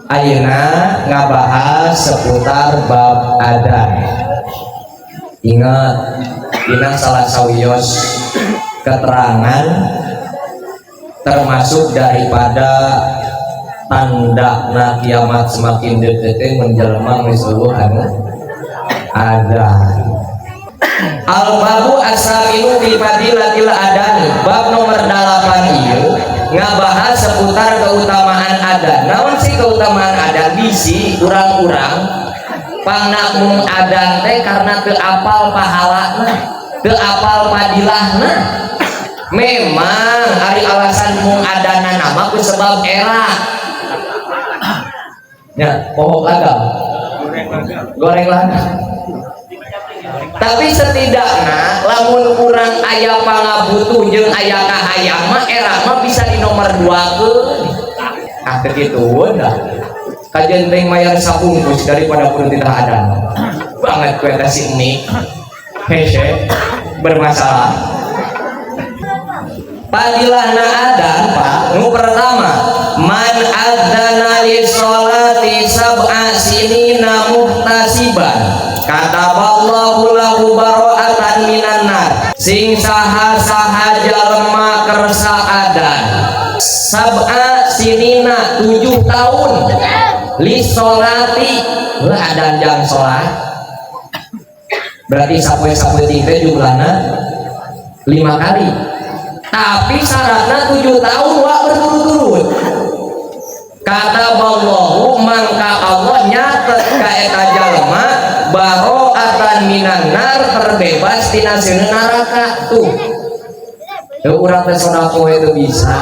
Ayeuna ngabahas seputar bab adan. Ingat, dina salah sawios keterangan termasuk daripada tanda na kiamat semakin dekat teh menjelma geus euweuh anu adan. Al-babu as-saminu fi fadilatil adani. Bab nomor 8 ieu ngabahas seputar keutamaan adan. Naon sih keutamaan adan? Bisi urang-urang pangna mung adan teh karena teu apal pahalana, teu apal fadilahna. Memang ari alasan mung adana nama ku sebab era. Ya, pokok lagam. Goreng lagam. Tapi setidaknya lamun urang aya pangabutuh jeung aya kahayang mah era mah bisa di nomor 2 ke. Ah, teu kitu dah. Kajeun teh mayar sabungkus daripada kudu titah adan. Banget ku eta si mie. Hese bermasalah. Fadilahna adan, Pak, nu pertama, man adzana lis-sholati sab'a sinina muhtasiban kataballahu lahu bara'atan minan nar. Sing saha-saha jalma kersa adan sab'a sinina 7 tahun lis-sholati, heuh, adan jam salat berarti sapoe-sapoe teh jumlahna 5 kali, tapi syaratnya 7 tahun wa berturut-turut. Kataballahu, mangka Allah nyatet ka eta jalma, baro'atan minan nar, terbebas tina seuneu neraka. Tuh. Tuh, urang teh sedekah itu bisa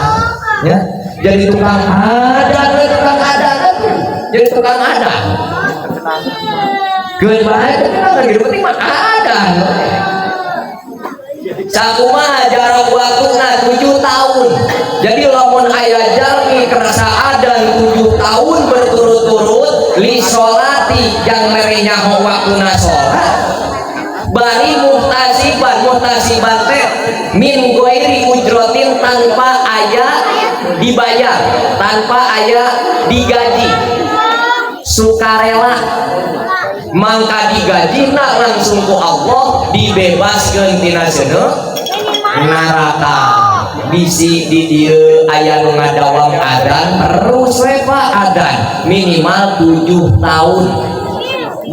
ya jadi tukang adan we, tukang adan tuh. Jadi tukang adan geus bae teh kan gitu, penting mah adan. Sakumaha jarak waktuna? 7 tahun. Jadi lamun aya jalmi kersa adan 7 tahun berturut-turut li sholati, yang mere nyaho waktuna sholat, bari muhtasiban. Muhtasiban teh min ghairi ujrotin, tanpa aya dibayar, tanpa aya digaji, sukarela, mangka digajina langsung ku Allah, dibebaskeun tina seuneu neraka. Bisi di dieu aya nu ngadawam adan terus we, Pak, adan minimal 7 tahun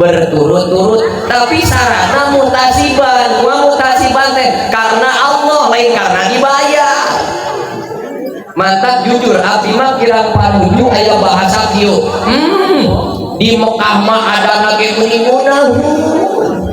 berturut-turut, tapi syaratnya muhtasiban. Wa muhtasiban teh karena Allah, lain karena dibayar. Mantap, jujur abdi mah kirang panuju aya bahasa kieu, di Mekah mah ada ge meuni ngunahun,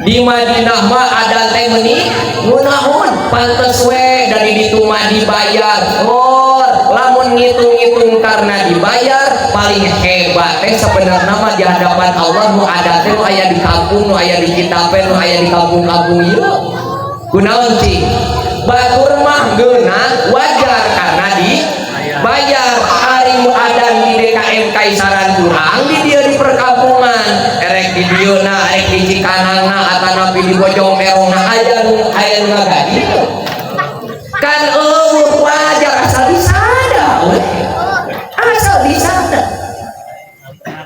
di Madinah mah ada teh meuni ngunahun, pantes we dari ditu mah dibayar. Oh, lamun ngitung-ngitung karena dibayar, paling hebat teh sebenarnya mah di hadapan Allah nu ada teh nu aya di kampung, nu aya di Citapen, nu aya di kampung-kampung ieu. Kunaon cing? Batur mah geunah wajar karena dibayar. Ari nu adan di DKM Kaisaran kurang di dieu di perkampungan, erek di dieu na, erek di Cikanang na, atanapi di Bojong Merong na, aya nu aya nu ngagaji kan euweuh. Wajar asal disada we, asal disada.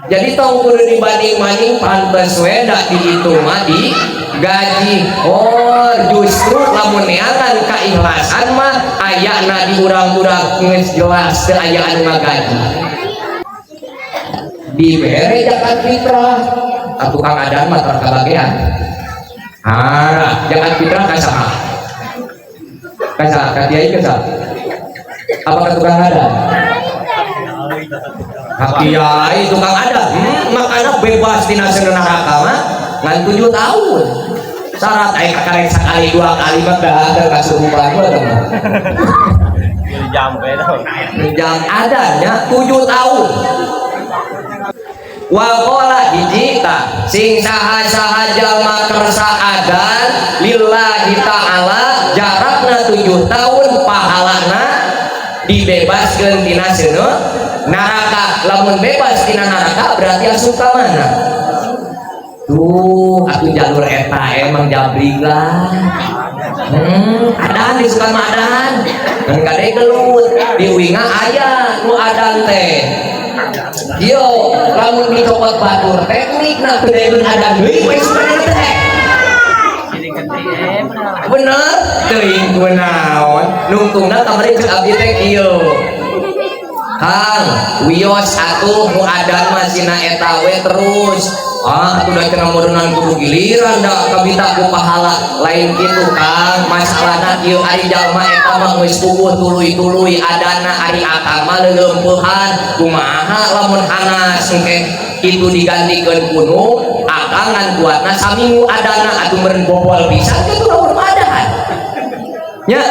Jadi tong kudu dibanding-banding, pantes we da di itu mah di gaji. Oh, justru lamun neangan keikhlasan mah ayana di urang-urang geus jelas teu aya anu ngagaji, dibere zakat fitrah atuh. Tukang adan mah tara kabagean. Ah, zakat fitrah ka saha? Ka saha? Ka kiai, ka saha? Apa ka tukang adan? Ka kiai tukang adan. Makanya bebas tina seuneu neraka mah ngan 7 tahun syarat. Aya kakarek sekali dua kali mah dah ada kasurupan mah teman. Jampe dong. Jam adannya 7 tahun. Wa qala, hiji ta, sing saha-saha jalma kersa adan lillahi ta'ala jarakna 7 tahun, pahalana dibebaskeun tina seuneu neraka. Lamun bebas tina neraka berarti asup ka mana tuh? Atuh jalur eta emang jabrig lah. Adan disukan mah adan dan kade gelut di uinga aya nu adan teh. Yo, lamun dicopot batur teknik nah teu daekeun adan deui we sebenarnya teh. Bener, teuing kunaon. Nungtungna kamari cek abdi teh kieu. Kang, wios atuh nu adan mah sina eta we terus. Ah, atuh da cenah meureunnan kudu giliran da kabita ku pahala. Lain kitu, Kang. Masalahna kieu, ari jalma eta mah geus puguh tuluy-tuluy adana, ari akang mah leuleumpehan. Kumaha lamun hanas engke itu digantikeun ku nu akang ngan kuatna saminggu adana, atuh meureun bobol pisan kitu lamun adan. Nya,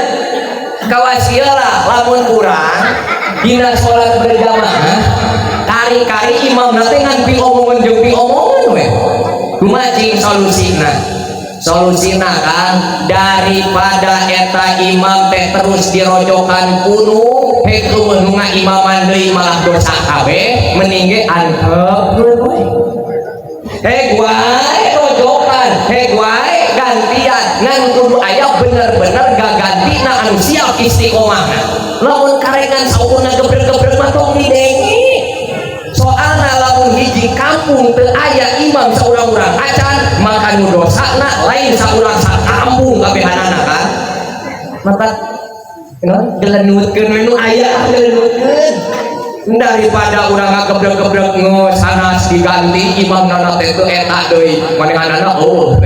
kawas ieu lah lamun kurang dina salat berjamaah kari-kari imam teh ngan piomongan jeung piomongan we. Kumaha cing solusina? Solusina kan daripada eta imam teh terus dirojokan ku nu hek eueuh nu ngaimaman deui malah dosa kabeh, mending ge antep we, hek wae rojokan, hek wae gantian, ngan kudu aya bener-bener gagantina anu siap istiqomahna. Lamun karengan saukurna gebrek-gebrek mah tong didenge, soalna lamun hiji kampung teu aya imam saurang-urang acan, maka nu dosana lain saurang, sakampung kabehanana kan. Maka gelenutkeun we nu aya, gelenutkeun daripada urang ngagebrek-gebrek geus sanas diganti imam nana teh teu eta deui manehanana, oh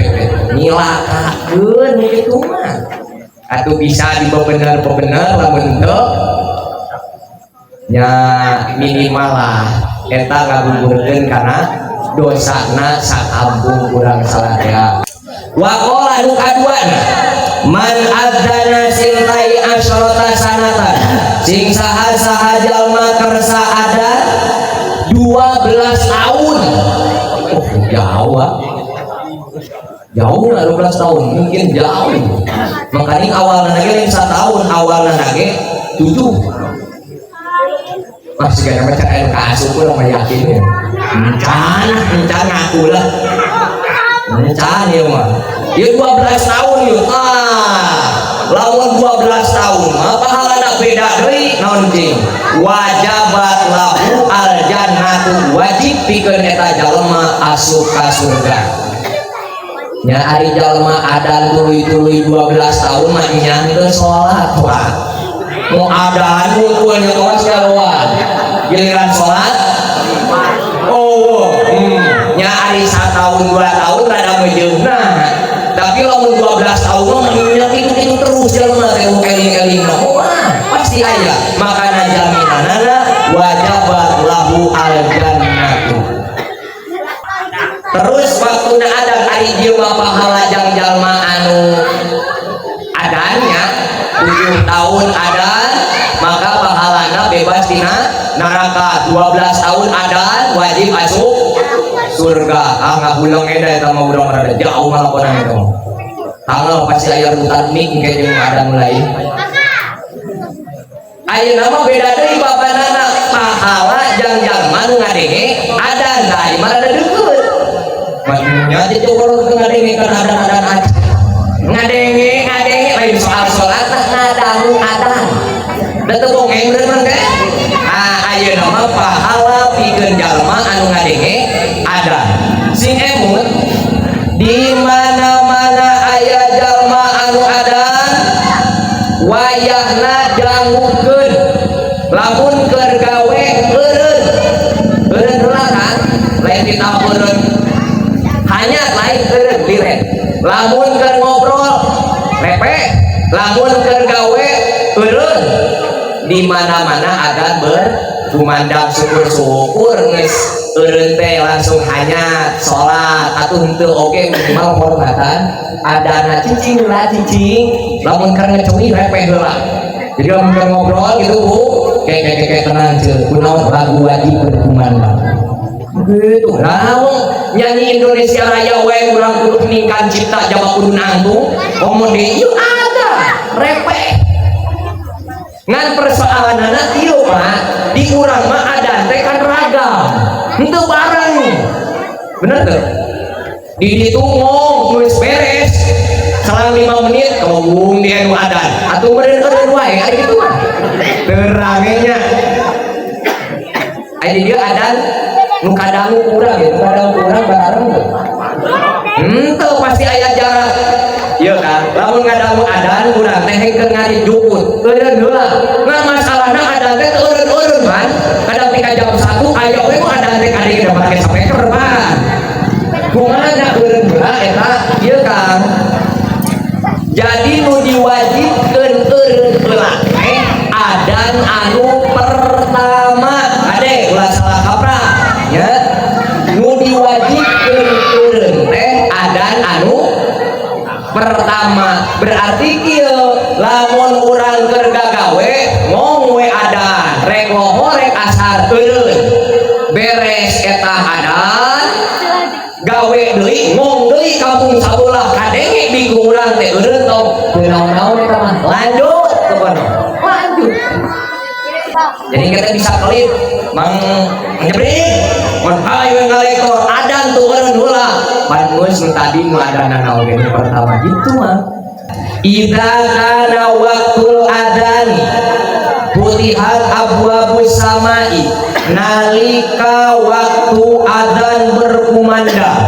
nyilakakeun kitu mah. Atuh bisa dibebener-bebener, lamun henteu nya minimal lah eta ngagugurkeun kana dosana sakampung urang sadaya. Waqala nu kaduana, man adzana sintai asyrata sanatan, sing saha saha jalma kersa adan 12 tahun. Oh, jauh ah. Jauh lah 12 tahun, mungkin jauh. Makanya awalnya lagi lain tahun, awalnya lagi 7. Masih gak macam air asup lah mah yakin ya. Encan, encan ngaku lah. Encan ya mah. Ya 12 tahun yuk. Ah, lamun 12 tahun mah pahalana beda deui, naon cing? Wajabat lahu al jannatu, wajib pikeun eta jalma asup ka surga. Nya ari jalma adan tuluy-tuluy 12 tahun mah nya geus salat wah. Mau adan ngumpul nya kawas keluar. Giliran salat oh, nya ari 1 tahun 2 tahun rada mejeuna. Tapi lamun 12 tahun mah nya kitu-kitu terus jalma teh eling-eling, wah pasti aya. Makana jaminanana wajabat lahu al jannatu. Terus waktuna adan, ari dieu mah pahala jang jalma anu adannya 7 tahun adan maka pahalana bebas tina neraka, 12 tahun adan wajib asup surga. Ah, ngahulang eda eta mah, urang rada jauh malah konang eta mah. Tanggal pasti aya rutan mik engke jeung adan mulai. Ayeuna mah beda deui babanana, pahala jang jalma nu ngadenge adan. Tah, ieu mah rada deukeut. Maksudnya aja coba lu ngadenge kan adan-adan aja. Ngadenge, ngadenge lain soal salat, nah ngadangu adan. Da teu bongeng bener teh. Ah, ayeuna mah pahala pikeun jalma anu ngadenge adan. Sing emut, di mana-mana aya jalma anu adan wayahna dangukeun. Lamun keur gawe eureun. Eureun heula kan, lain ditambeureun hanya lain eureun liren. Lamun keur ngobrol lepe, lamun keur gawe eureun. Di mana-mana adan berkumandang, syukur-syukur geus eureun teh langsung hanya salat atuh henteu oge minimal hormatan adana, cicing lah cicing. Lamun keur ngecui lepe heula. Jadi lamun keur ngobrol gitu, Bu, kayak kayak kayak tenang ceu, kunaon, lagu wajib berkumandang gitu. Nah, nyanyi Indonesia Raya wae urang kudu heningkan cipta jaba kudu nangtung, komo deui ieu ada repe. Ngan persoalan anak ieu, Pak, di urang mah adan teh kan ragam, henteu bareng, bener tuh. Di ditu ngong geus beres selang 5 menit kawung di anu adan atuh meureun eureun wae, ari kitu mah terangnya. Aya di dieu adan nu kadangu kurang ya, nu kadangu kurang bareng tuh. Henteu, pasti aya jarak. Iya kan? Lamun ngadangu adan urang teh hengkeun ngarit jukut. Eureun heula. Ngan masalahna adan teh teu eureun-eureun, man. Kadang tika jam 1 aya we mah adan teh kadang udah pake speaker, man. Kumaha eureun heula eta? Ieu, Kang. Jadi nu diwajibkeun eureun heula teh adan anu pertama. Ade ulah salah kaprah ya. Nu diwajibkeun eureun teh adan anu pertama, berarti kieu, lamun urang keur gagawe ngong we adan, rek lohor rek asar eureun, beres eta adan gawe deui, ngong deui, kampung sabelah kadenge di urang teh eureun, tong teu naon-naon eta mah, lanjut ke kono, lanjut. Jadi kita bisa kelip mang nyebrik mun hayu ngalekor adan tuh eureun heula, pan geus nu tadi nu adan naon ge pertama gitu mah. Idza kana waqtul adani futihat abwabus samai, nalika waktu adzan berkumandang,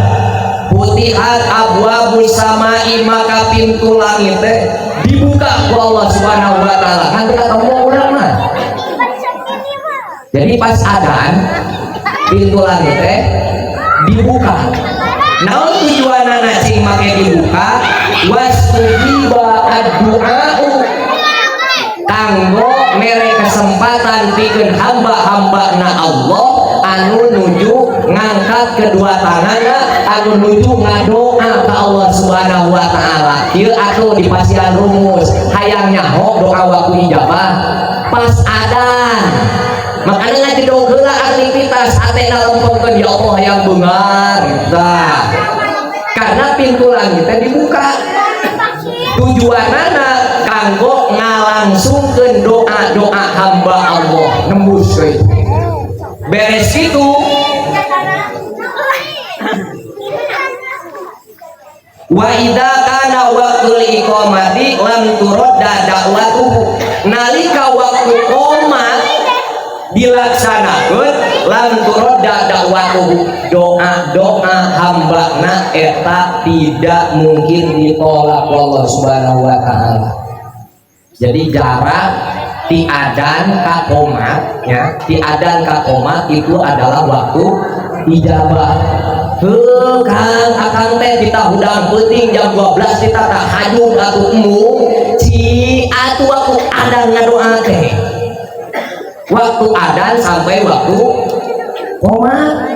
futihat abwabus samai, maka pintu langit teh dibuka ku Allah Subhanahu wa Taala kan teu ketemu urang mah. Jadi pas adzan pintu langit teh dibuka. Naon tujuanana cing make dibuka? Wastujiba ad-du'a'u, kanggo mere kesempatan pikeun hamba-hamba na Allah anu nuju ngangkat kedua tanganna, anu nuju ngadoa ka Allah Subhanahu wa Taala. Ieu atuh dipasihan rumus, hayang nyaho doa waktu ijabah pas adan, makanya ngajedog heula aktivitas, hatena lempengkeun, "Ya Allah, hayang beunghar." Tah, karena pintu langitnya dibuka, tujuanana kanggo ngalangsungkeun doa-doa hamba Allah nembus we. Beres itu, wa idza kana waqtul iqamati lam turadda da'watuhu, nalika waktu qomat dilaksanakeun, lam turadda da'watuhu, doa-doa hambana eta tidak mungkin ditolak Allah Subhanahu wa Taala. Jadi jarak ti adan ka qomat ya, ti adan ka qomat itu adalah waktu ijabah. Heuh Kang, akang teh kita hudang peuting jam 12 kita tahajud atuh, embung ci atuh waktu adan ngadoa teh, waktu adan sampai waktu qomat.